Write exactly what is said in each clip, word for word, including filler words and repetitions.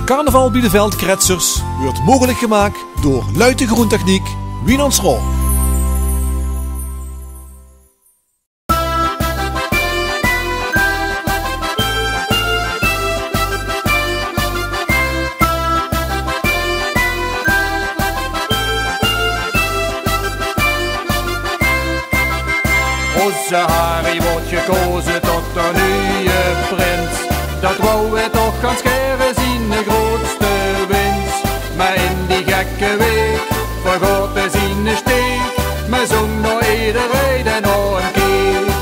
Carnaval bie de Veldkretsers weurt mogelik gemaak door Luiten Groentechniek, Wienesrao. Ózze Harry weurt gekoze tot de nuje prins. Dat wouw 'r toch gans gaer, ziene groetste wins. Mer in die gekke waek vergaot 'r ziene steek, mer zóng nao ederein en nao 'ne kiek.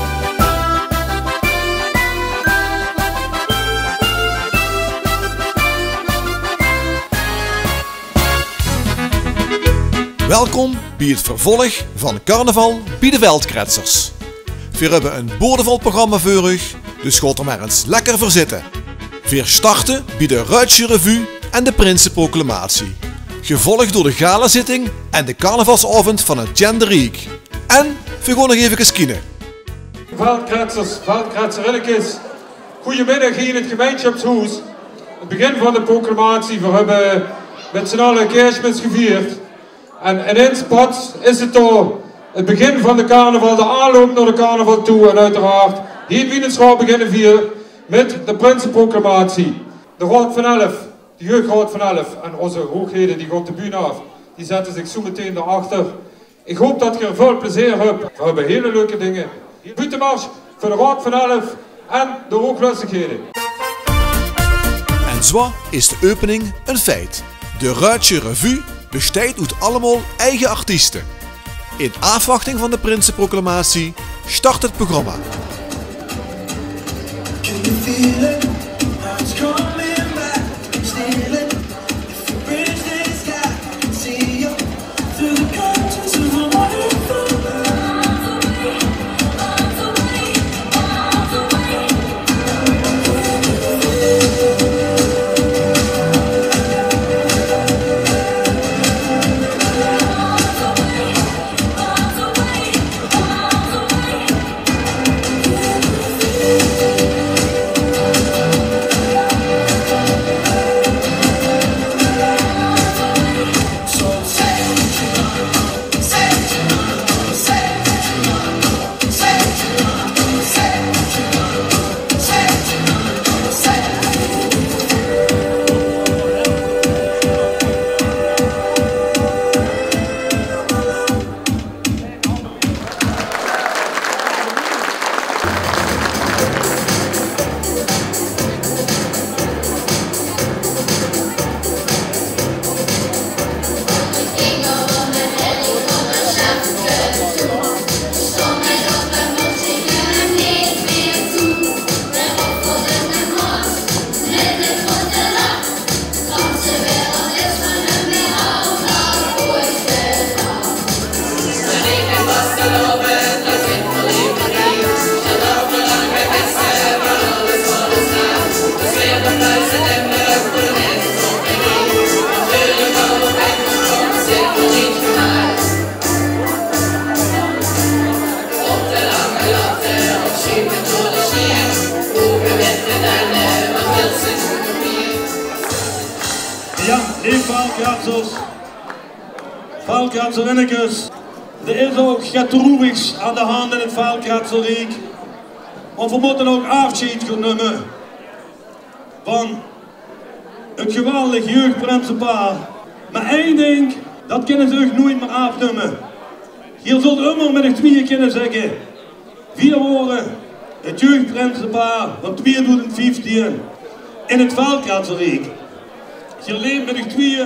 Welkom bie 't vervolg van Carnaval bie de Veldkretsers. Veer höbbe e boordevol programma veur uch, dus gaot d'r mer ins lekker veur zitte. Veer starte bie de Ruitsje Revue en de Prinseproclamatie, gevolg door de galazitting en de carnavalsaovend van 't Tjenderiek. En veer gaon nog efkes kiene. Veldkretsers, Veldkretserinnekes, goojemiddig hie in 't gemeinsjapshoes. 't Begin van de proclamatie, veer höbbe mit z'n alle Keersmis gevierd. En inins, pats, is 't dao. 't Begin van de carnaval, de aanloup nao de carnaval toe. En oeteraard, hie in Wienesrao beginne veer mit de prinseproclamatie. De Raod van Elf, de jeugdraod van Elf en ózze hoeghede die gaon de bühne aaf. Die zètte zich zoe metein dao achter. Ich haop dat geer väöl plezeer höb. Veer höbbe hiel leuke dinger. Buuttemarsj veur de Raod van Elf en de hoeglöstighede. En zoe is de opening e feit. De Ruitsje Revue besteit oet allemaol eige artieste. In aafwachting van de prinseproclamatie start 't programma. Jao, leef Veldkretsers, Veldkretserinnekes, d'r is ouch get droevigs aan de hand in 't Veldkretserriek. Want veer mótte ouch aafsjeid gaon numme van 't geweldig jeugdprinsepaar. Mer ein dink, dat kinne ze uch noeit mier aafnumme. Geer zult ummer mit uch twieë kinne zègke: veer wore 't jeugdprinsepaar van twieëdoezend vieftieën in 't Veldkretserriek. Geer leept mit uch twieë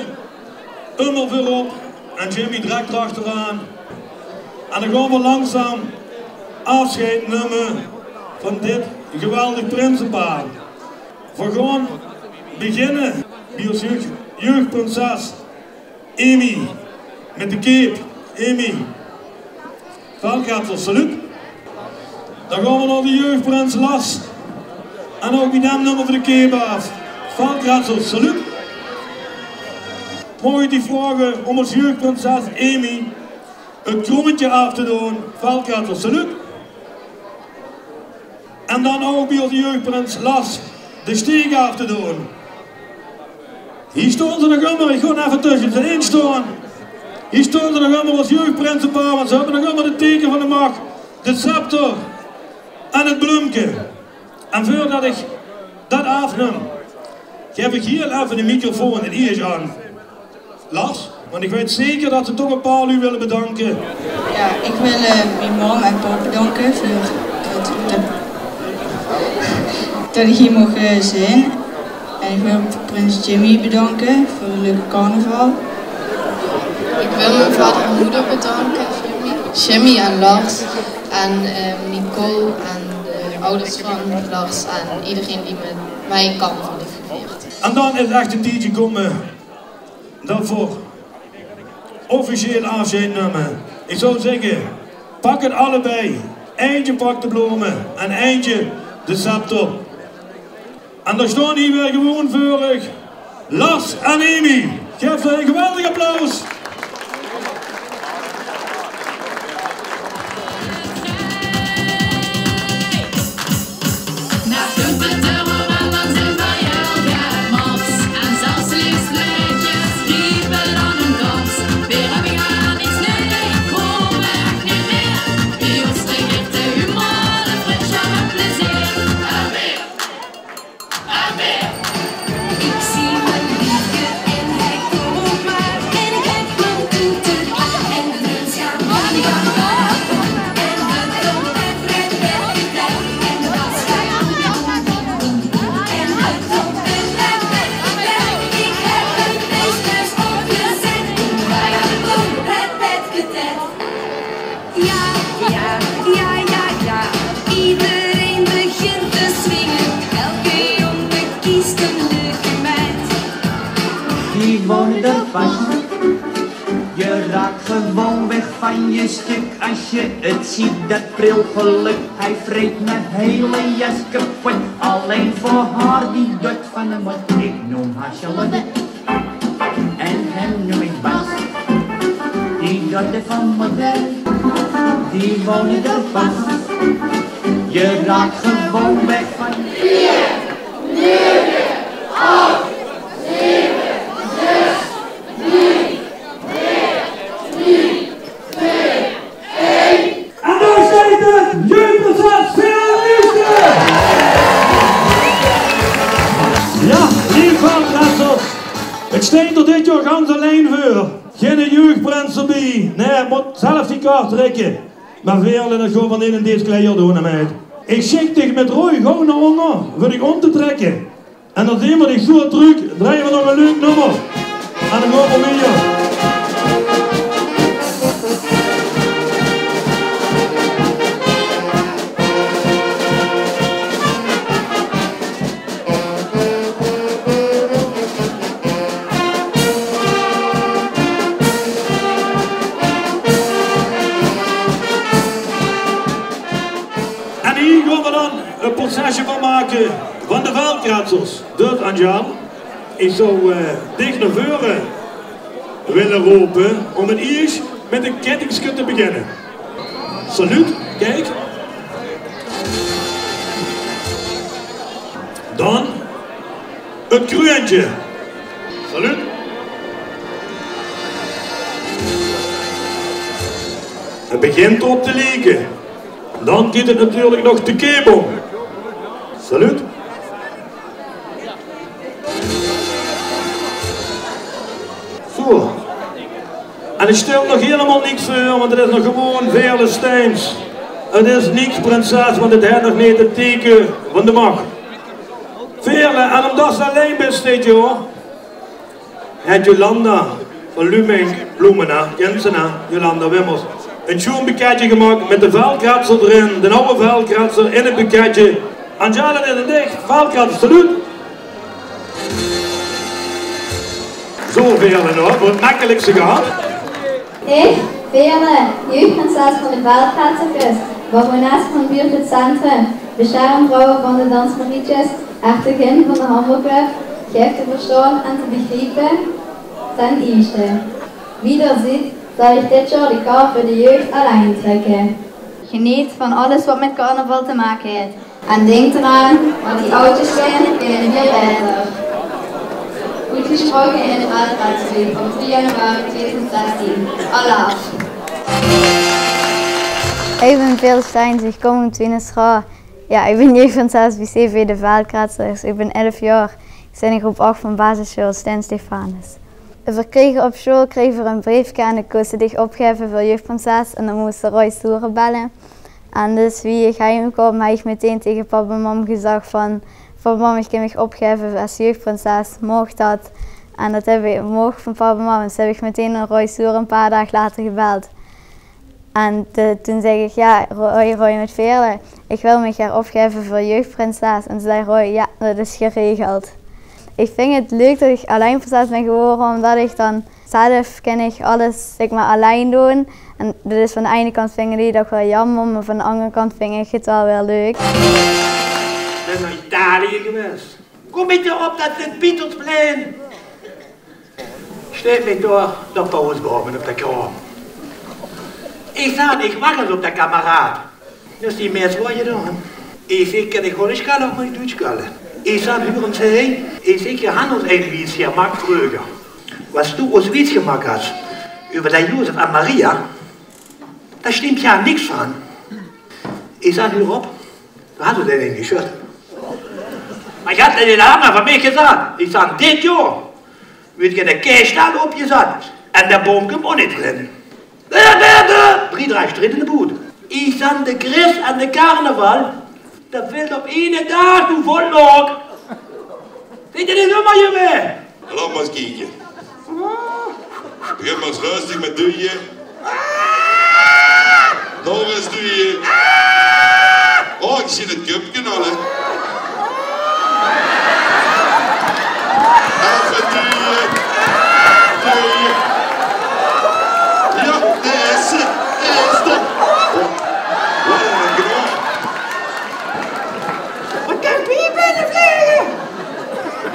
ummer veurop en Jimmy drek d'rachteraan. En dan gaon veer langzaam aafsjeid numme van dit geweldig prinsepaar. Veer gaon beginne bie ós jeug-, jeugdprinses Amy. Mit de keep, Amy. Veldkretsers, salut. Dan gaon veer nao de jeugdprins Las. En ouch bie dem numme veer de keep aaf. Veldkretsers, salut. Maag ich dich vraoge óm ós jeugdprinses Amy 't krommetje aaf te doon? Veldkretsers, salut. En dan ouch bie ós jeugdprins Las de steek aaf te doon. Hie staon ze nog ummer, ich gaon effe tösse ze in staon. Hie staon ze nog ummer es jeugdprinsepaar, want ze höbbe nog ummer 't teke van de mach, de scepter en 't bleumke. En veurdet ich det aafnum, gaef ich hieël effe de microfoon in ieësj aan Lars, want ich weit zeker det ze toch e paar luuj wille bedanke. Jao, ich wil, eh, mien mam en pap bedanke veur det, det, det ich hie moch, eh, zeen. En ich wil prins Jimmy bedanke veur de leuke carnaval. Ich wil mien vader en moder bedanke, Jimmy. Jimmy en Lars en, eh, Nicole en de ouders van Lars en iedereen die met mij carnaval heeft gevierd. En dan is echt 't tiedje kómme det v'r officieel aafsjeid numme. Ich zou zègke, pak 't allebei. Eintje pak de blome en eintje de scepter. En dao staon hie weer gewoon veur uch Lars en Amy. Gaef ze ein geweldig applaus. Ich zie mien liefke en hae kump mer en hae kump oet de en de mins gaon van die kant op en de trompet ret, ret, ret en de bas gaon boem, boem, boem, boem en de trompet ret, ret, ret. Ich höb ein feesfles opgezèt, boem, boem, boem, ret, ret, ret, ret. Jao, jao, jao, jao, jao. Iedereen begint te swinge. Elke jóng kiest ein leuke maat. Die wonen er vast. Je raakt gewoonweg van je stuk als je het ziet, dat pril geluk. Hij vreet mijn hele jas kapot. Alleen voor haar, die dot van de mot. Ik noem haar Charlotte. En hem noem ik Bas. Die dot van modder, die wonen er vast. Je raakt gewoon weg van En dao steit 't, jeugdprinses Veerle Niefke! Jao, leef Veldkretsers, 't steit d'r dit jaor gans allein veur. Geine jeugdprins d'rbie. Nae, mót zelf die kaart trèkke. Mer Veerle, det gaon v'r neet in dees kleier doon, hè, meid. Ich sjik dich mit Roy gauw nao ónger veur dich óm te trèkke. En dan zeen v'r dich zo trök, drejje v'r nog ein leuk nummer. En dan gaon v'r wiejer. En hie gaon v'r dan ein procesje van make van de Veldkretsers. Dus, Angel, ich zou, eh, dich nao veure wille rope óm 't ieësj mit ein kettingske te beginne. Salut, kiek. Dan 't kreuntje. Salut. 't Begint op te lieke. Dan geit 't natuurlik nog de keep óm. Salut. Zo. En 't stèlt nog hielemaol niks veur, want 't is nog gewoon Veerle Steins. 't Is niks prinses, want 't haet nog neet 't teke van de mach. Veerle, en ómdet se allein bis dit jaor, haet Jolanda van Lumink, Bloemen, hè, kins se, hè? Jolanda Wimmers. Ein sjoon buketje gemaak mit de Veldkretser d'rin, de awwe Veldkretser in 't buketje. Angela, dit aan dich, Veldkretser, salut. Zo, Veerle, noe, veur 't mekkelikste gehad. Ich, Veerle, jeugdprinses van de Veldkretserkes, barones van buurt 't Centrum, besjermvrouw van de Dansmarietjes, hertogin van de Hammelclub, gaef te versjtaon en te begriepe: ten ieësjte, wie d'r zuut, zal ich dit jaor de kar veur de jeugd allein trèkke. Geneet van alles waat mit carnaval te make haet. En dink d'raan, want die auto's kinne weer baeter. Good Gesproke in het Weltraadsgebied op drie januari tweeduizend zestien. Alaaf. Ich bin Veerle Steins, ich kóm oet Wienesroa. Jao, ich bin jeugdprinses bie C V De Veldkretselers. Ich bin elf jaor. Ich zit in groep ach van basissjool Sint Stefanus. Veer krege op sjool krege veer ein breefke en dan kóste dich opgaeve veur jeugdprinses en dan mós se Roy Soeren belle. En dus wie ich heim kóm, höb ich meteen taenge pap en mam gezag van: "Pap, mam, ich kin mich opgaeve es jeugdprinses, maag dat?" En dat höb ich, maag van pap en mam. Dus höb ich meteen aan Roy Soeren ein paar daag later gebeld. En de, toen zag ich: "Jao, Roy, Roy mit Veerle, ich wil mich gaer opgaeve veur jeugdprinses." En toen zag Roy: "Jao, dat is geregeld." Ich vinj het leuk dat ich allein prinses bin gewore, ómdat ich dan zelf kin ich alles, zeg maar, allein doon. En dat is, van de eine kant vinje die dat waal jaomer, maar van de andere kant vinj ich het waal weer leuk. Ich bin nao Italië gewaes. Kóm ich dao op dat Sint-Pietersplein. Steit mich dao de Paus baove op de kraom. Ich zag: "Ich wach ens op de kameraad." Dus die mins waor dao. Ich zag: "Kin ich Gòllisch kalle of mót ich Duuts kalle?" Ich zag: "Huur ens, hè." Ich zag: "Veer hant ós ein wiets gemaak vreuger. Wat doe ós wiets gemaak has euver de Jozef en Maria, dao stimp gaar niks van." Ich zag: "Huur op, veer hant ós ein gesjöd." "Mer ich höb det in de Hanna van mich gezag." Ich zag: "Dit jaor wuuert de kersjstal opgezat en de boum kump ouch neet d'rin." Drie daag stried in de boet. Ich zag: "De Chris en de carnaval, det vilt op eine daag, doe vollook." Vinjs se det zomaar, jónge? Laot mer ins kieke. Begin mer ins rustig mit duie. Nog ins duie. Oh, ich zeen 't köpke al, hè. Effe duie. Duie. Jao, dao is 'r. Dao is 'r. Oh, wat ein knal. Wat kómp hie binne vlege?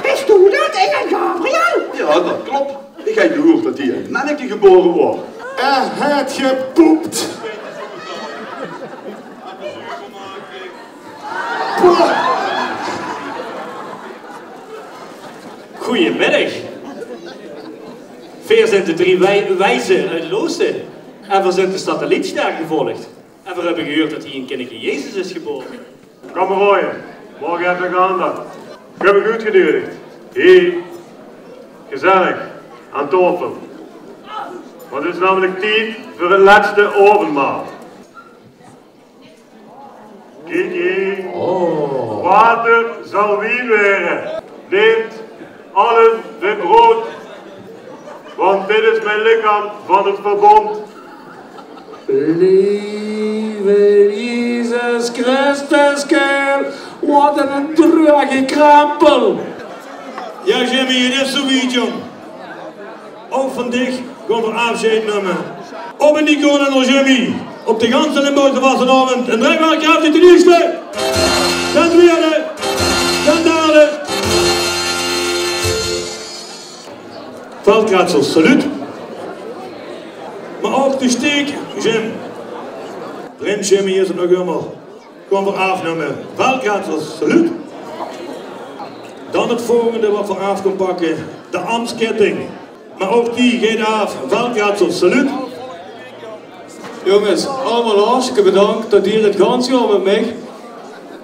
Bis doe det, engel Gabriel? Jao, det klop. Ich höb gehuurd det hie ein menneke gebore waor. Hae haet gepoep. Boah. Goeiemiddig. Veer zeen de drie wij-, wijze oet Loosdrecht en veer zeen de satellietster gevolg. En veer höbbe gehuurd det hie ein kinneke Jezus is gebore. Kamerade, morge höb ich aandacht. Ich höb uch oetgeneudig. Hie, gezellig, aan taofel. Want 't is namelik tied veur 't lètste aovendmaol. Kiek hie. Oh. Water zal wien waere. Neemt allen dit brood, want dit is mien lichaam van 't verbónd. Leve Jesus Christus, kerel, wat ein treurige krempel. Jao, Jimmy, 't is zoe wied, jóng. Ouch van dich gaon veer aafsjeid numme. Op ein icoon en ós Jimmy. Op de ganse Limburgse vastelaovend. En drök mer krachtig: ten ierste, ten twiede, ten derde. Veldkretsels, saluut. Mer ouch de steek, Jim. Prins Jimmy is 't nog ummer. Gaon veer aafnumme. Veldkretsels, saluut. Dan 't volgende wat veer aaf gaon pakke, de ambtskitting. Mer ouch die geit aaf. Veldkretsels, saluut. Jónges, allemaol hartstikke bedank det geer 't ganse jaor mit mich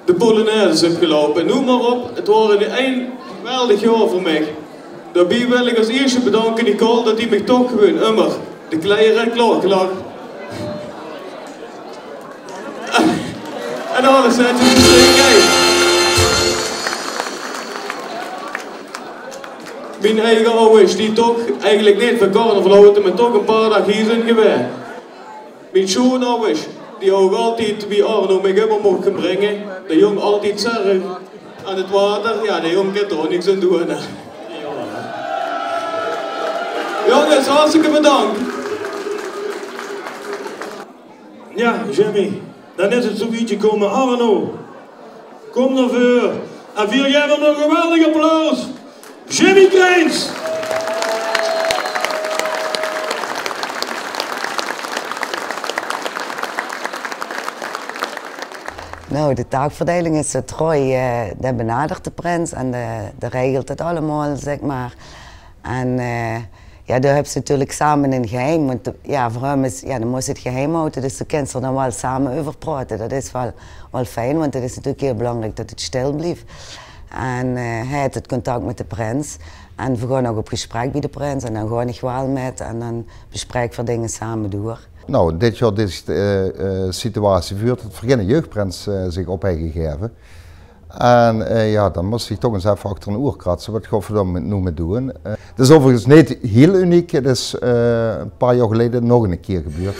de polonaise höb geloupe. Noem mer op, 't waor ein geweldig jaor veur mich. Daobie wil ich es ierste bedanke Nicole, det die mich toch gewoon ummer de kleier haet klaorgelag. En alles haet ze gezeen, hè. Mien eige awwers, die toch eigelik neet van carnaval haoje, mer toch ein paar daag hie zeen gewaes. Mien sjoonawwers, die ouch altied, wie Arno mich ummer moch gaon bringe, de jóng altied zörg aan 't water, jao, de jóng kin d'r ouch niks aan doon, hè. Jónges, hartstikke bedank. Jao, Jimmy, dan is 't zoe wied gekómme. Arno, kóm nao veur. En veer gaeve 'm ein geweldig applaus. Jimmy Kreins! Nou, de taakverdeiling is det Roy, eh, dae benadert de prins en dae, dae regelt 't allemaol, zeg maar. En, eh, jao, dao höbs se natuurlik same ein geheim, want, eh, jao, veur häöm is, jao, dan mós se 't geheim haoje, dus doe kins d'r dan waal same euver praote. Dat is waal, waal fijn, want 't is natuurlik hiel belangriek dat 't stil blief. En, eh, hae haet 't contact mit de prins. En veer gaon ouch op gesprek bie de prins. En dan gaon ich waal mit en dan bespraeke veer dinger same door. Nou, dit jaor is de, eh, eh, situatie veurdat d'r geine jeugprins, eh, zich op haet gegaeve. En, eh, jao, dan mós ich toch ins effe achter 'n oer kratse. Wat gaon veer dao mit, noe mit doon? Eh, 't is euverigens neet hiel uniek. 't Is, eh, e paar jaor geleje nog 'ne kier gebeurd.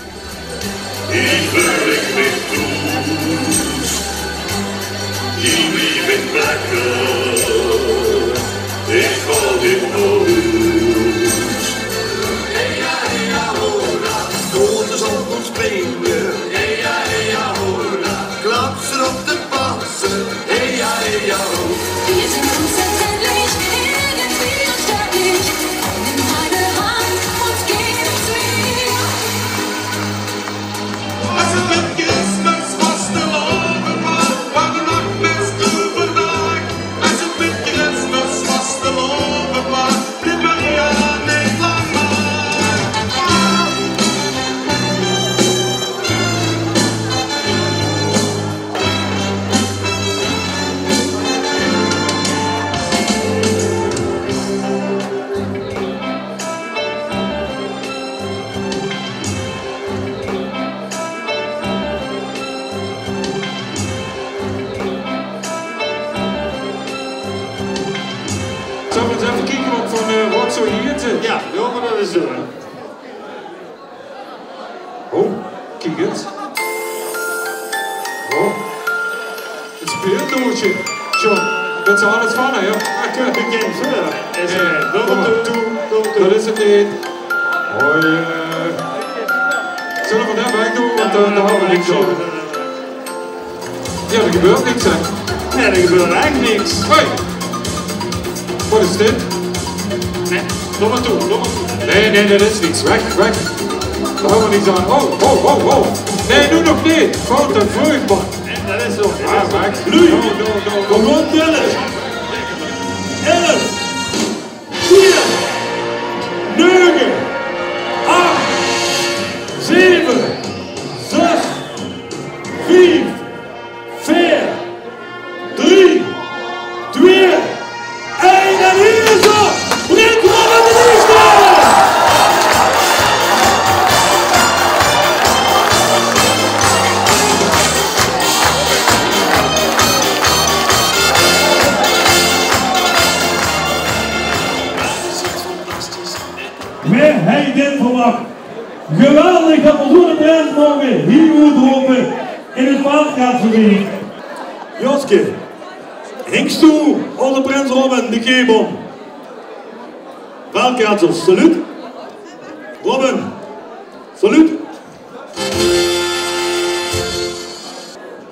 Klapse op de panse, heja, heja, ho. Wir sind unzertrennlich, irgendwie unsterblich. Nimm meine Hand und geh mit mir. As 't mit Christmas vastelaovend waas, waas de nach bès euverdaag. As 't mit Christmas vastelaovend waas, bleef Maria neet lang waak. Zölle v'r ins effe kieke wat veur, eh, rotzooi hie zit? Jao, laote v'r dat ins doon. Oh, kiek ins. Oh, 't speeldoosje. Zo, dat is alles van, hè? Oké. Bekend veur. Is, eh, nummer twee. Dat is 't neet. Hoi, eh. Zölle v'r dat weg doon? Want, eh, dao höbbe v'r niks aan. Jao, d'r gebeurt niks, hè? Nae, d'r gebeurt eigelik niks. Hoi! Wat is dit? Nae, laot mer toe, laot mer toe. Nae, nae, dat is niks. Weg, weg. Dao höbbe v'r niks aan. Oh, oh, oh, oh. Nae, noe nog neet. Wat 'n vreugdman. Nae, dat is zo. Ah, weg. Noe. No, no, no, no. Kom op, Dylan. Elf. Veer, nege, ach, zeve, zes, vief, veer, drie, twee, ein en hie is 'r, Prins Robin d'n Ierste! Wae haw dit verwach? Geweldig dat v'r zoe'n prins moge hie oetrope in 't Veldkretserriek. Joske, hings doe ónger prins Robin de cape óm? Veldkretsers, saluut. Robin, saluut.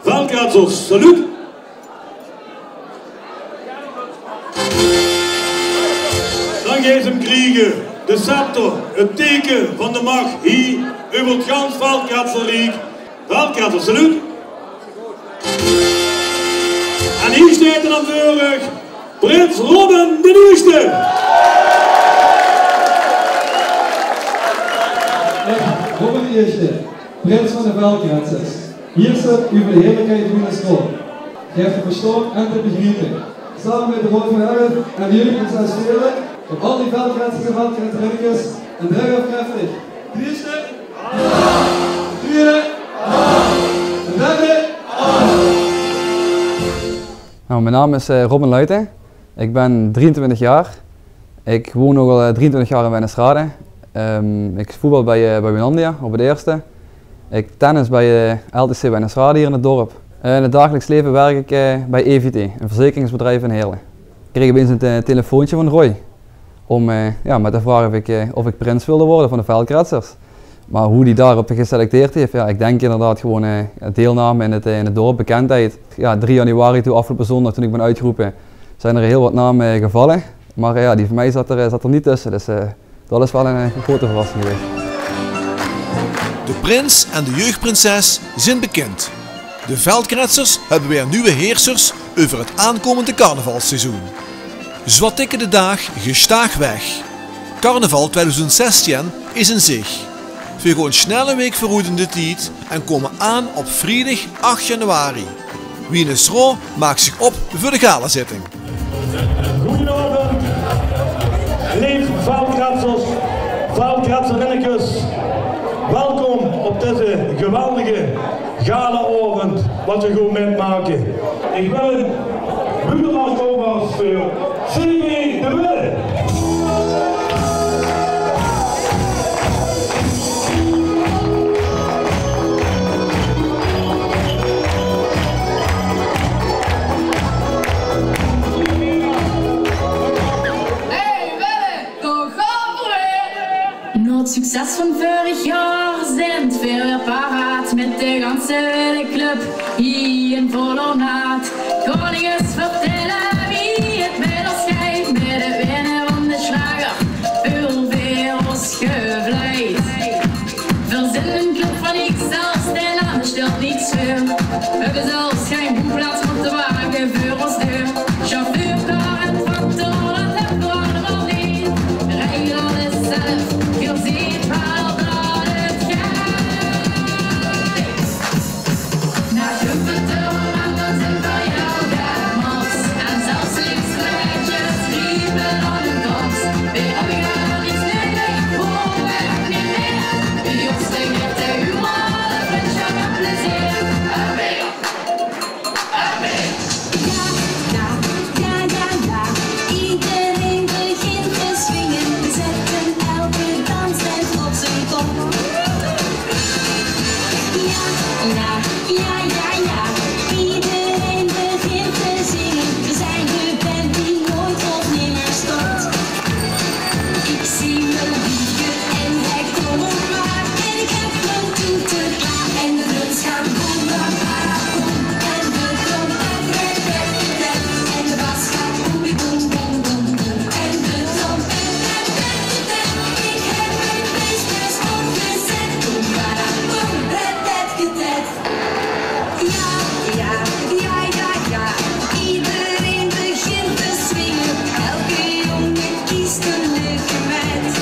Veldkretsers, saluut. Dan geis se 'm kriege, de scepter, 't teke van de mach hie euver 't gans Veldkretserriek. Veldkretsers, saluut. En hie steit 'r dan veur uch, prins Robin d'n Ierste. Robin d'n Ierste, prins van de Veldkretsers. Hie zit uch de heerlikheid van de stroom. Geer höb 't verstaon en te begriepe. Same mit de Raod van Elf en de jeugprinses Veerle, op al die Veldkretsers en Veldkretserinnekes, en drek op krachtig. D'n ierste. D'n twiede. D'n derde. Nou, mijn naam is, eh, Robin Luiten. Ik ben drieëntwintig jaar. Ik woon nu al, eh, drieëntwintig jaar in Wijnandsrade. Ehm, ik voetbal bij, eh, bij Wijnandia op het eerste. Ik tennis bij, eh, L T C Wijnandsrade hier in het dorp. Eh, in het dagelijks leven werk ik, eh, bij E V T, een verzekeringsbedrijf in Heerlen. Ik kreeg opeens een te-, telefoontje van Roy om, eh, ja, met de vraag of ik, eh, of ik prins wilde worden van de Veldkretsers. Maar hoe die daarop geselecteerd heeft, ja, ik denk inderdaad gewoon, eh, deelname in het, eh, in het dorp, bekendheid. Ja, drie januari toen, afgelopen zondag, toen ik ben uitgeroepen, zijn er heel wat namen, eh, gevallen. Maar, eh, ja, die van mij zat er, eh, zat er niet tussen. Dus, eh, dat is wel een, eh, grote verrassing geweest. De prins en de jeugdprinses zijn bekend. De Veldkretsers hebben weer nieuwe heersers over het aankomende carnavalsseizoen. Zo tikken de daag gestaag weg. Carnaval twiedoezend zestien is in zich. Veer goon snel 'n week veuroet in de tied en kómme aan op vriedig ach januari. Wienesroa maak zich op veur de galazitting. Goojenaovend, leef Veldkretsers, Veldkretserinnekes. Welkom op deze geweldige galaovend wat veer goon mitmake. Ich bön Boedeman Thomas veur C W de Wille. Hey Wille, dao gaon v'r weer! Nao 't succes van veurig jaor zint veer weer paraat mit de ganse Wille Club hie in vol ornaat. Gaon ich ins vertèlle wie 't mit ós geit mit 't winne van de sjlager. Veer veule ós gevleid. Veer zint 'n club van X L's, de naam stèlt niks veur. Höbbe zelfs gein boeplaats, want de wage veur ós deur. Chauffeur, kar en tractor, dat höbbe veer allemaol neet. Regel alles zelf, geer zeet waal dat 't geit. Nao Gumperturm en dan zint veer jou de mars. En zelfs links de meidjes riepe dan 'n dans. Veer höbbe gaar niks nudig, veer höbbe neet mieë. Bie ós regelt de humor, de vrundsjop en plezeer. Een beer. Een beer. Ja, ja, ja, ja, ja. Iedereen begint te swinge. We zetten elke danstent op zijn kop. Ja, ja, ja, ja, ja. Iedereen begint te zingen. We zijn de band die nooit of nimmer stopt. Ik zie mijn liedje en hij komt maar. En ik heb mijn toeter klaar. En de drums gaan boem, bam, bam, boem. En de trompet, ret, ret, ret, ret. En de bas gaat boem, boem, boem, boem, boem. En de trompet, ret, ret, ret, ret. Ik heb mijn feestjes opgezet. Boem, bam, boem, ret, ret, ret, ret. Ja, ja, ja, ja, ja. Iedereen begint te swingen. Elke jongen kiest een leuke meid.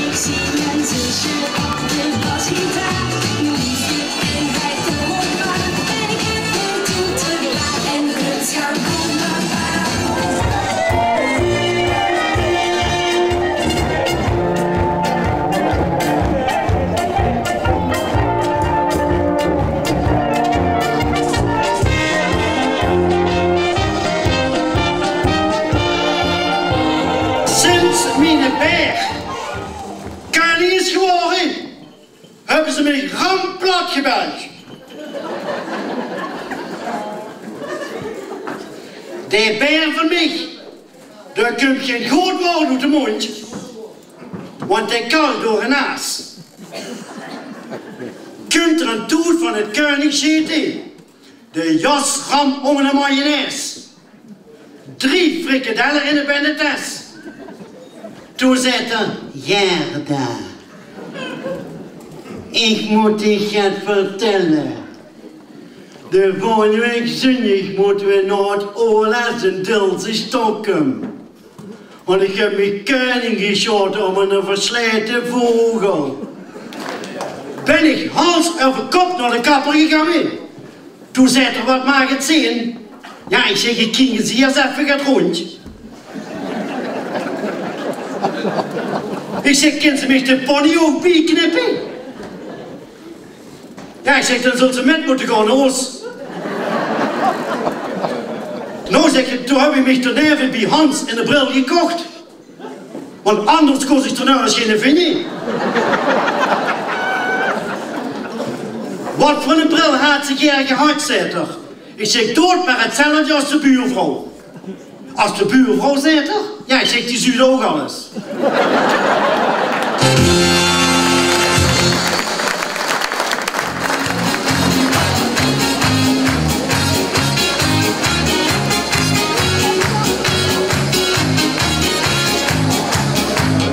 Ik zie mijn zusje op de basgitaar. Liefje en hij trommelt maar. En ik heb een toeter klaar. En de drums gaan boem, bam, bam. Sinds miene baer keuning is gewore, höbbe ze mich ram plat gebeld. De baer van mich, dao kump gein good waord oet de móndj, want dae kal door de naas. Kump d'r 'n toet van 't keuningsete, de jas ram ónger de mayonaise. Drie frikadelle in de bennetes. Toen zaet 'r: "Gerda, ich mót dich get vertèlle. De volgende waek zóndig mótte we nao 't OLS in Dilse-Stokkem. Want ich höb mich keuning gesjaote óm eine verslete vogel." Bön ich hals euver kop nao de kapper gegange. Toen zaet 'r: "Wat maag 't zeen?" Jao, ich zèk, ich kin ins effe get róndj. Ich zèk: "Kins se mich de pony ouch bieknippe?" Jao, ich zèk, dan zöls se mit mótte gaon nao ós. Noe, zèk ich, toen höb ich mich d'r neve bie Hans eine bril gekoch. Want anders kós ich d'r nörges geine vinje. "Wat veur eine bril haet ze gaer gehad?" zaet 'r. Ich zèk: "Doot mer 'tzelfde es de buurvrouw." "Es de buurvrouw?" zaet 'r. Jao, ich zèk, die zuut ouch alles.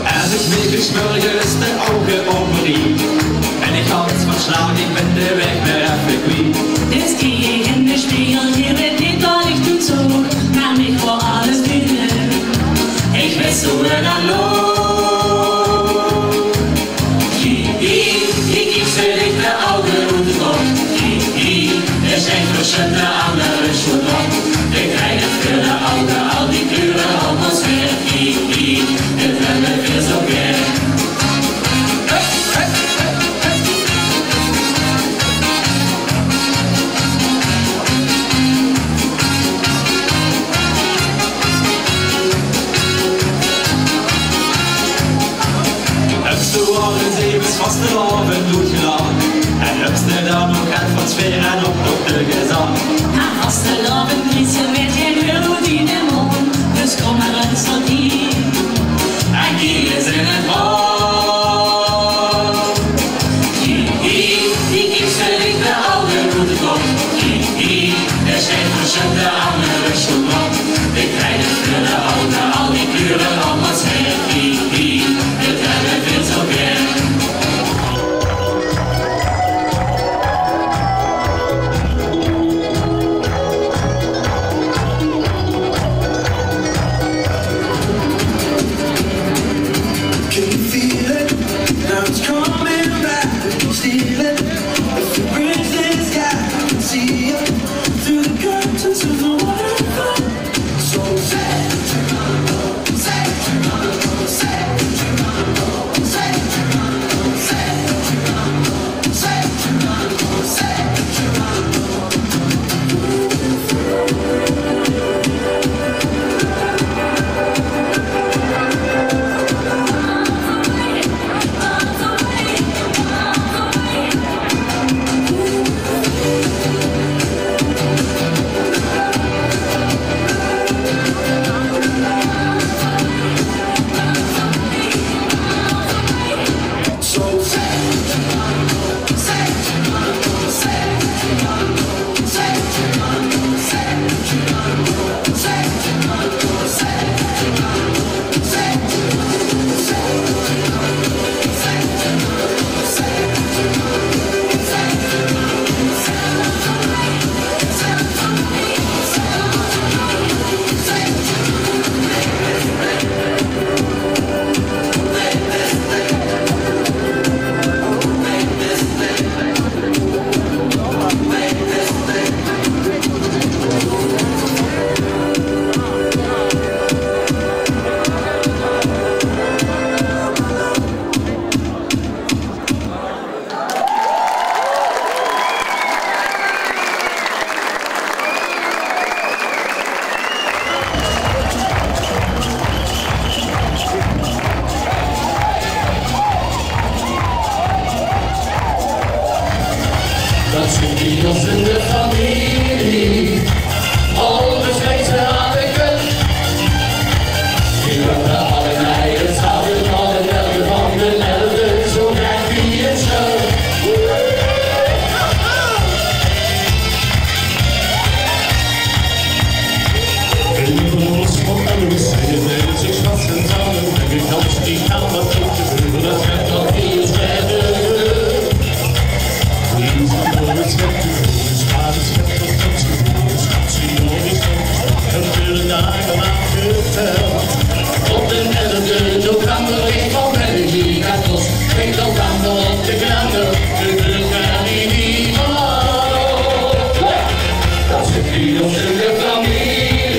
Es ich mich 's mörges de ouge oprie en ich hals verslage, ich bön de waeg weer effe kwiet. Dus kiek ich in de sjpegel, hie weit ich dat ich toen zoog, mer mich waor alles dudelik. Ich wis wie 't dan loog. Sjoen de angere sjoen op, ik rijd het veur de auge, al die kleure op ons weer. Hi, hi, dit hebbe veer zo gaer. Höbs doe al ins effe vastelaovend oetgelachte? En höbs doe dan nog get van sfeer en optoch gezag? Nao vastelaovend kriegs se weer gein lul oet diene mónd, dus kóm mer ins tot hie. En kiek ins in 't rond. Hi, hi, die kiek se dich de auge oet de kop. Hi, hi, d'r sjteit veur Sjoen de angere sjoen op. Ik rijd het veur de auge, al die kleure op ons weer. Hi, hi, dit hebbe veer zo gaer. Can you feel it? Now it's coming back. Steal it. If you bridge this gap, I can see it through the curtains of the waterfall. So say, say, say, say, say, say. Dat zit bie ós in de femilie. Al de slechtste had ik het. Die waren alle bij het zaterdag en elke van de elde zo gek wie het zo. En van ons van alles zijn er mensen vast en samen. En ik kan die gaan wat ook te voelen, dat gaat nog niet eens verder. Op de elde, zo kan er geen van mij die gaat los. Geen kant aan de op de knander, de deur gaat die niet van. Dat zit bie ós in de femilie.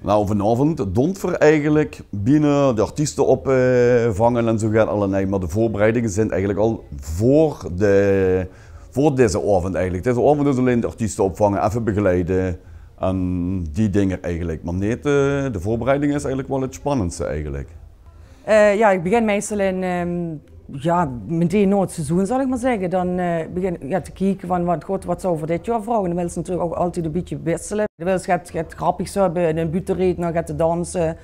Nou, vanaovend doon v'r eigelik binne de artieste opvange en zoe get allemaol. Mer de veurbereidinge zint eigelik al veur de, veur dezen aovend eigelik. Dezen aovend is allein de artieste opvange, effe begeleide en die dinger eigelik. Mer neet, eh, de veurbereiding is eigelik waal 't spannendste eigelik. Eh, jao, ich begin meistal in, ehm, jao, metein nao 't seizoen, zal ich mer zègke. Dan, eh, begin ich, jao, te kieke van, wat, god, wat zouwe v'r dit jaor vraoge? Dan wils se natuurlik ouch altied e bietje wissele. Dan wils se get, get grappigs höbbe, eine buutteredner, get te danse.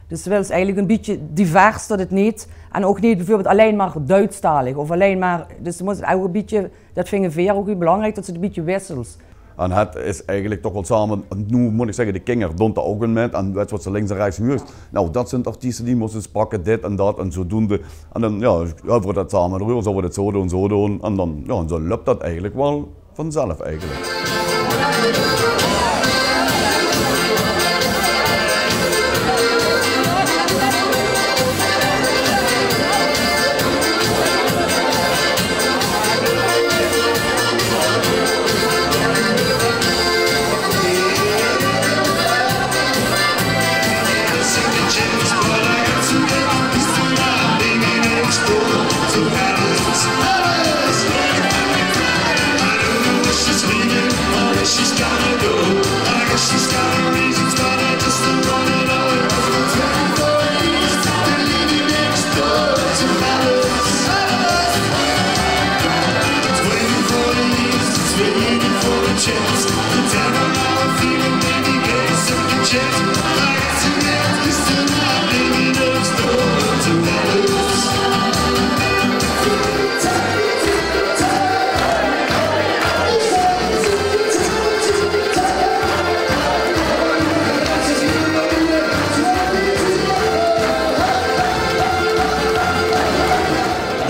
Dus dan wils se eigelik e bietje divers, dat 't neet, en ouch neet bieveurbeeld allein mer Duitstalig of allein mer, dus dan mós 't ouch e bietje, dat vinge veer ouch hiel belangriek, dat se 't e bietje wissels. En 't is eigelik toch waal same, en noe mót ich zègke, de kinger doon d'r ouch in mit. En wèts se wat se links en rechs huurs? Nou, dat zint artieste die mós se pakke, dit en dat en zodoende. En dan, jao, höbbe v'r dat same d'reuver, zólle v'r dit zoe doon, zoe doon. En dan, jao, en zoe löp dat eigelik waal vanzelf eigelik.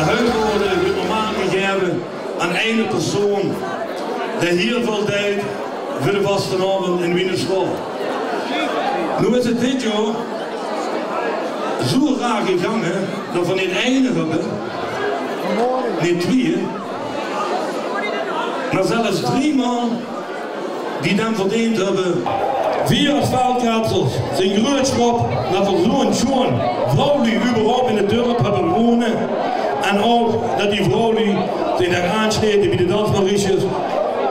De huisorde wuuert normaal gegaeve aan eine persoon dae hiel väöl deit veur de vastelaovend in Wienesjwaor. Noe is 't dit jaor zoe raar gegange dat v'r neet eine höbbe, neet twieë, mer zelfs drie man die 't verdeend höbbe. Veer es Veldkretsers zeen gruuets d'rop dat v'r zoe'n sjoon vrouwluuj überhaupt in 't dörp höbbe wone. En ouch dat die vrouwluuj zich dao aansjlete bie de dansmariesjes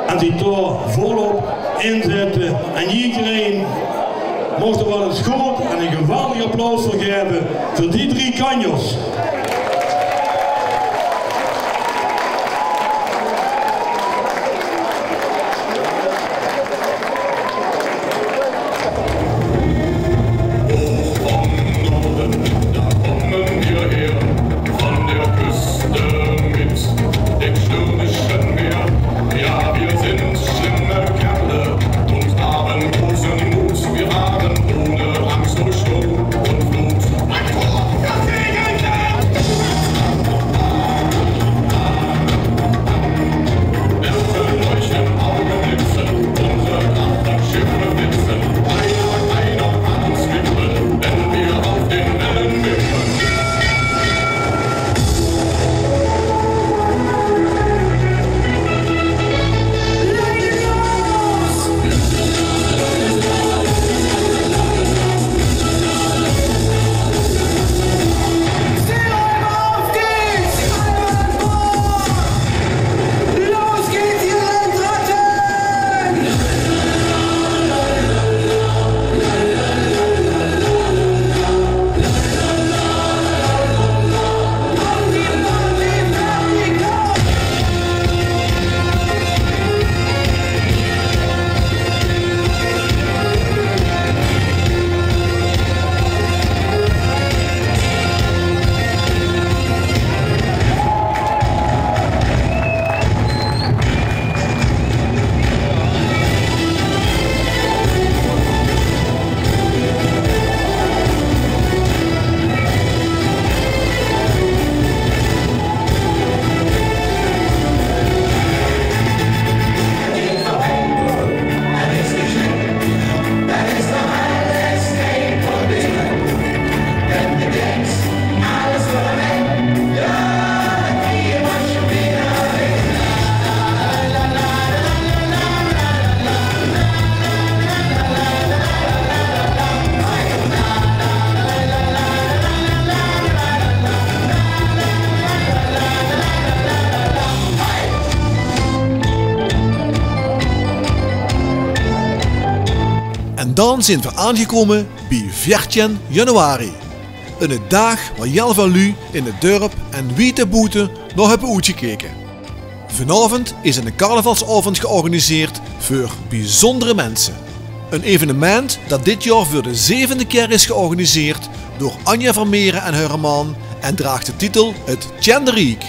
en zich dao volop inzètte. En ederein moch d'r waal ins good en e geweldig applaus veur gaeve veur die drie kanjers. Hoch vom Norden, da kommen wir her, von der Küste mit dem stürmischen Meer. Ja, wir sind schlimme Kerle und haben großen Mut. Wir fahren ohne Angst durch Sturm und Flut. Ein Tor, das Segeln En dan zeen v'r aangekómme bie veertien januari. Eine daag wo hiel väöl luuj in 't dörp en wied d'r boete nao höbbe oetgekeke. Vanaovend is eine carnavalsaovend georganiseerd veur biezóndere minse. Ein evenement dat dit jaor veur de zevende kier is georganiseerd door Anja Vermeeren en häöre man en draag de titel 't Tjenderiek.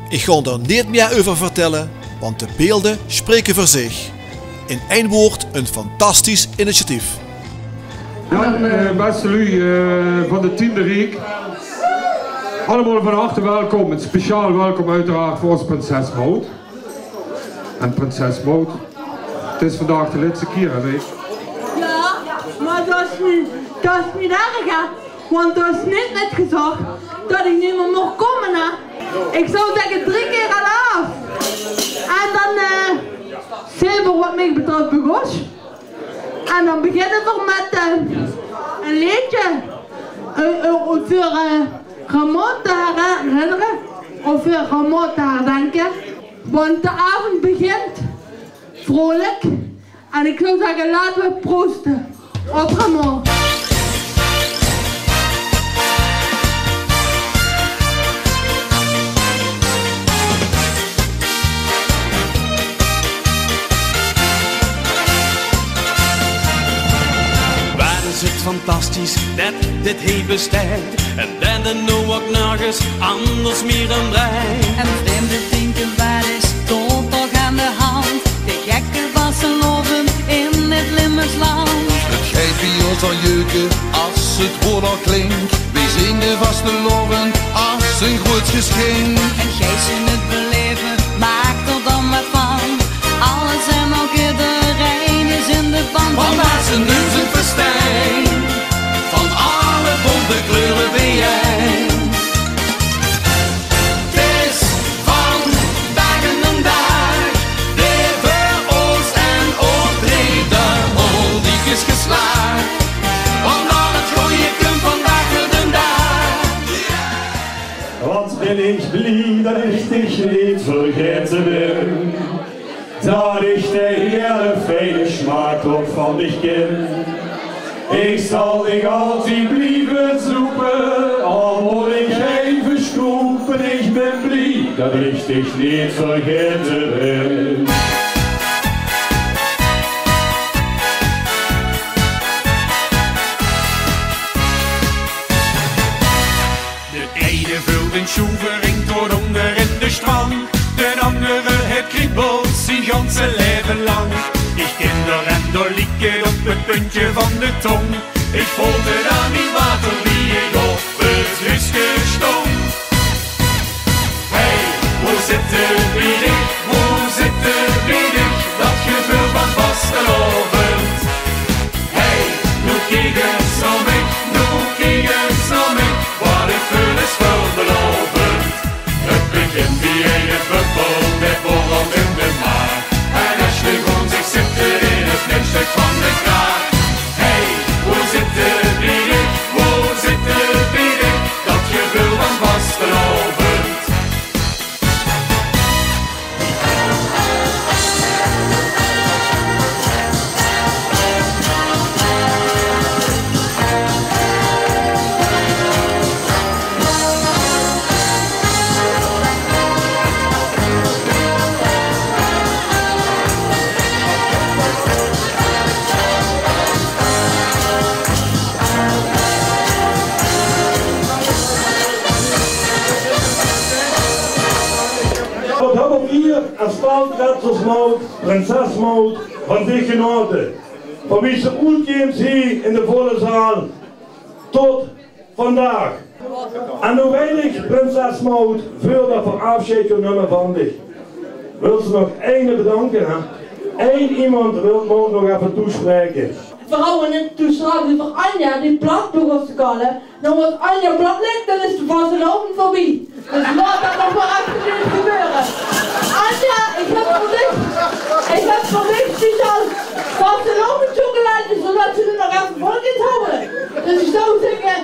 Ich gaon d'r neet mieë euver vertèlle, want de beelde spreke veur zich. In ein woord, ein fantastisch initiatief. Dan, eh, bèste luuj, eh, van 't Tjenderiek. Allemaol van harte welkom. En speciaal welkom oeteraard veur ós prinses Maud. En prinses Maud, 't is vandaag de lètste kier, hè, weit. Jao, mer dat is neet, dat is neet erg, hè. Want d'r is neet mit gezag dat ich neet mieë maag kómme, hè. Ich zou zègke, drie kier alaaf. En dan, eh, zeen v'r wat mich betröf begós. En dan beginne v'r mit, eh, ein leedje, eh, eh, veur, eh, Ramon te herinnere, of veur Ramon te herdenke. Want de aovend begint vrolik. En ich zou zègke, laote v'r prooste op Ramon. Waat is 't fantastisch det dit hie besteit. En det d'r noe ouch nörges anders mieë in breit. En vreemde vinke, waat is dao toch aan de hand? De gekke vastelaovend in 't Limburgs land. 't Geit bie ós al jeuke as 't woord al klink. Veer zeen de vastelaovend as ein groeats geschink. En geis se 't beleve, maak d'r dan waat van. Alles en ouch ederein is in de ban. Want waat is 't noe zoe'n festijn, van alle bónte kleure biejein. 't Is vandaag eine daag, dae veur ós en ós dreej de hol diek is geslaag. Want al 't gooje kump vandaag veur den daag. Wat bin ich blie dat ich dich neet vergaete bin. Dat ich de hiele fijne smaak nog van dich kin. Ich zal dich altied blieve zoepe, al mót ich effe sjtoepe. Ich bin blie dat ich dich neet vergaete bin. De eine veult ein sjoevering tot ónger in de sjtramp. De angere haet kriebels zien ganse laeve lank. Ich kin d'r en dao liek 't op 't puntje van de tóng. Ich voelde 't aan mien water wie ich op 't huuske sjtóng. Hey, wo zitte v'r dich? Wo zitte v'r dich? Dat geveul van vastelaovend. Hey, noe kiek ins nao mich, noe kiek ins nao mich, wat ich veul is veurbelovend. 't Begint bie eine bubbel, det borrelt in de maag. En es se good zichs, zit 't in 't minsjstuk van de kraag. Hey, wo zitte v'r dich? Wo zitte v'r dich? Dat geveul van vastelaovend. Wat höbbe v'r hie es Veldkretsers Maud, prinses Maud, van dich genaote. Van wie se oetkeems hie in de volle zaal tot vandaag. En noe weit ich, prinses Maud, veurdat v'r aafsjeid gaon numme van dich, wils se nog eine bedanke, hè? Ein iemes wilt Maud nog effe toespraeke. V'r hawwe 't toen sjtraks euver Anja, die plat begós te kalle. Noe, es Anja plat ligk, dan is de vastelaovend veurbie. Dus laot dat nog mer effe neet gebeure. Anja, ich höb veur dich, ich höb veur dich speciaal vastelaovendssjokkelaatjes, zoedat se d'r nog effe vol kins hawwe. Dus ich zou zègke,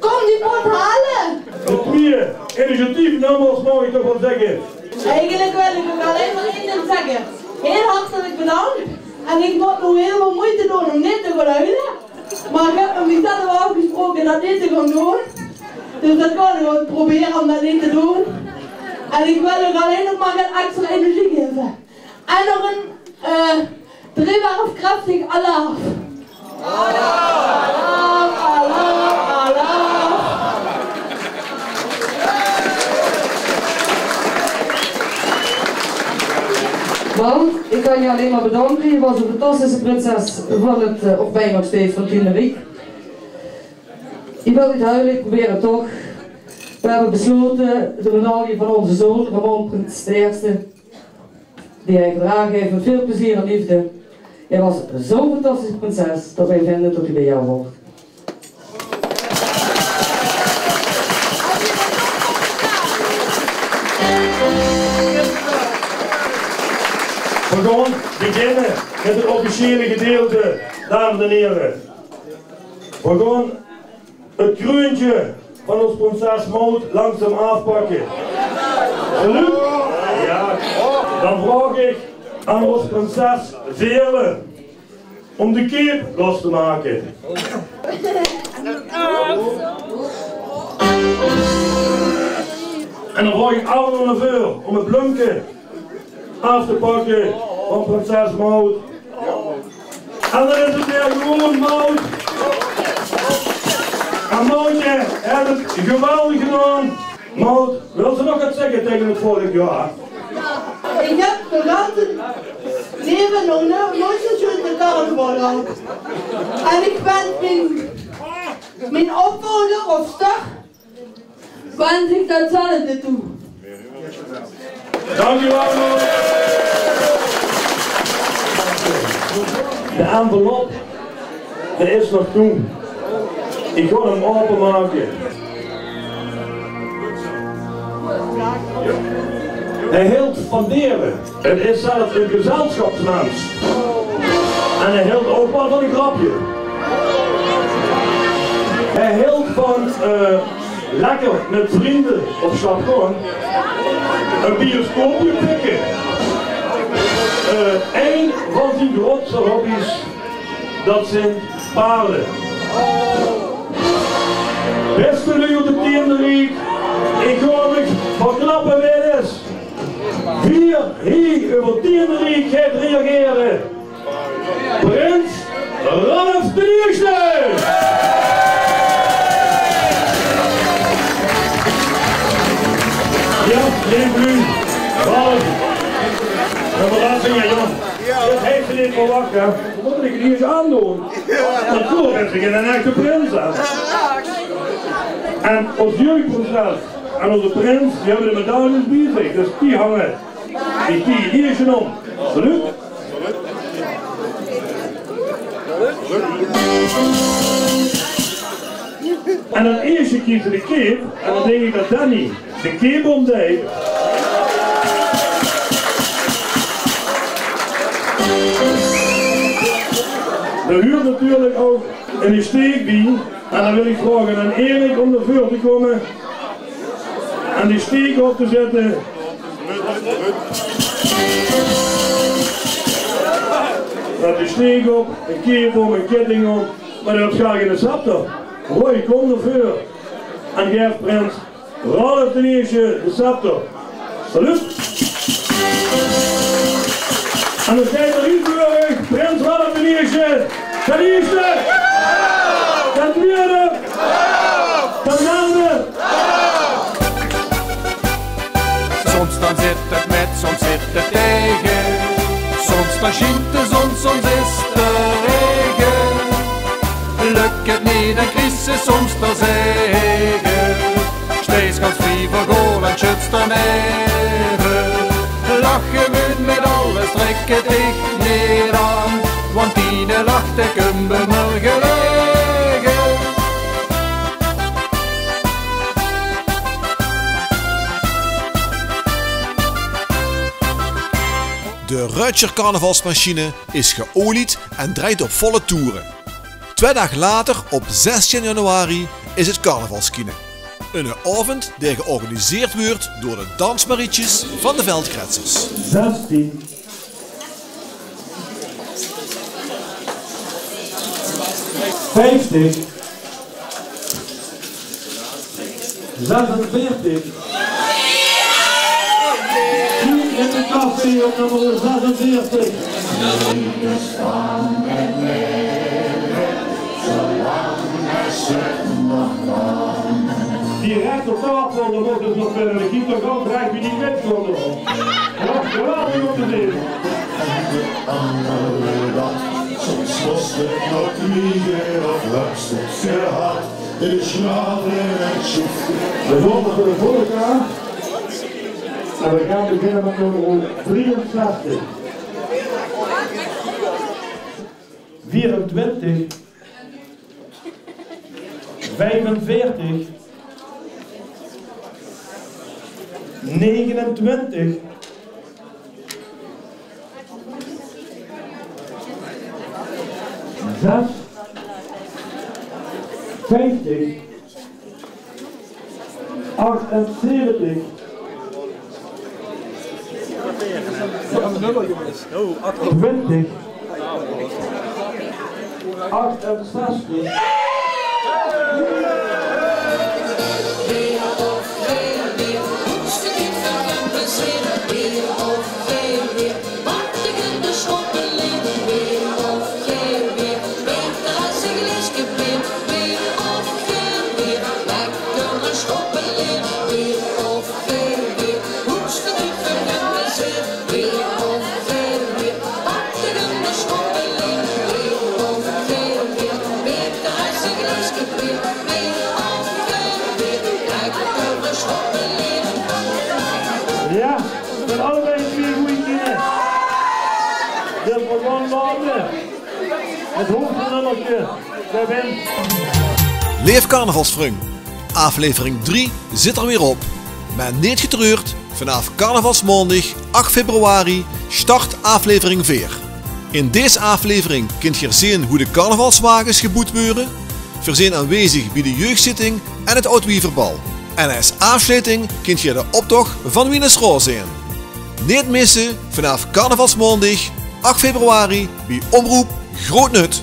kóm die pot hale. De twieë initiatiefnummers, maag ich toch waal zègke. Eigelik wil ich ouch allein mer ein dink zègke. Hiel hartelik bedank. En ich mót noe hiel väöl meujte doon óm neet te gaon huile. Mer ich höb mit mezelf aafgesproke det neet te gaon doon. Dus det gaon ich gewoon probere óm det neet te doon. En ich wil uch allein nog mer get extra energie gaeve. En nog ein, eh, driewerf krachtig alaaf. Alaaf, alaaf, alaaf. Maud, ich kan dich allein mer bedanke. Doe waas ein fantastische prinses van 't, eh, of bès nog steeds, van 't Tiende Riek. Ich wil neet huile, ich probeer 't toch. Veer höbbe besjlaote de medaille van ózze zoon, Ramon, prins de Ierste, die hae gedrage haet mit väöl plezeer en leefde. Doe waas zo'n fantastische prinses det veer vinde det die bie dich huurt. Veer gaon beginne mit 't officiële gedeilte, dames en hiere. Veer gaon 't kreuntje van ós prinses Maud langzaam aafpakke. Geluid? Jao. Dan vraog ich aan ós prinses Veerle óm de cape los te make. En dan vraog ich Arno nao veur óm 't blumke aaf te pakke van prinses Maud. En dan is 't weer gewoon Maud. En Maudje haet 't geweldig gedaon. Maud, wils se nog get zègke taenge 't volk? Jao. Ich höb de ganse laeve nog no-, noeats zo'n sjoen carnaval gehad. En ich wins mien, mien opvolger of stag wins ich det zelfde toe. Dank u wel, Maud. De envelop, dae is nog toe. Ich gaon 'm aopemake. Hae hilt van dere. 't Is zelf ein gezelsjapsmins. En hae hilt ouch waal van ein grepke. Hae hilt van, eh, lekker mit vrunj op sjtap gaon. Ein bioscoopke pikke. Eh, ein van zien groetste hobby's, det zeen paerde. Bèste luuj oet 't Tiende Riek, ich gaon uch verklappe wae 't is. Veer hie euver 't Tiende Riek gaon reagere. Prins Ralf d'n Ierste! Jao, leef luuj, Ralf. Jao, mer det zeen, jao, jóng. Det haet me neet verwach, hè. Waat mót ich hie ins aandoon? Det klop, det is ein echte prins, hè. En ós jeugdprinses en ózze prins, die höbbe de medailles bie zich, dus die hange die, die, die is 'm óm. Salut. En dan ieësj kieze de cape, en dan dink ich det Danny de cape óm deit. Dao huurt natuurlik ouch ein steek bie. En dan wil ich vraoge aan Erik óm nao veur te kómme. En die steek op te zètte. Zèt die steek op, ein cape óm, ein ketting óm. Mer dae haet gaar geine scepter. Roy, kóm nao veur. En gaef prins Ralf d'n Ierste de scepter. Salut. En dan steit d'r hie veur uch, prins Ralf d'n Ierste. D'n Ierste. D'n twiede. D'n derde. Soms dan zit 't mit, soms zit 't taege. Soms dan sjient de zon, soms is d'r raege. Lök 't neet, dan kriegs se soms d'r zaege. Steis gans vrie veur goal en sjuts d'r neve. Lache mót mit alles, trèk dich neet aan, want diene lach, dae kump bie mich gelaege. De Rötsjer carnavalsmachine is geolied en drejt op volle toere. Twieë daag later, op zestieën januari, is 't carnavalskiene. Eine aovend dae georganiseerd wuuert door de dansmarietjes van de Veldkretsers. Zestieën. Vieftig. Zesenveertig. Hie in de café op nummer zesenveertig. Direct op tafel, dan wordt het nog verder. Kiek toch ook, draait wie die wit komt op. Ja, geweldig om te zien. Soms kost het nog vliegen of lust het gehad. Dit is graven en sjoef. We volgen voor de volgende. En we gaan beginnen met nummer drieënzestig. Vierentwintig. Vijfenveertig. Negenentwintig. Zes. Vijftig. Achtenzeventig. Twintig. Achtenzestig. Ja, met allebei twee goeie kinderen. Dit wordt gewoon laten. Het hoofdnummertje. Leef carnavalsvrung, aaflevering drie zit er weer op. Mer neet getreurd, vanaaf carnavalsmaondig ach februari start aaflevering veer. In dees aaflevering kint geer zeen hoe de carnavalswages geboet weure. Veer zeen aanwezig bie de jeugdzitting en het Oud Wieverbal. En es aafsleting kint geer de optoch van Wienesroa zeen. Neet misse, vanaaf carnavalsmaondig ach februari bie Omroep Groot Nut.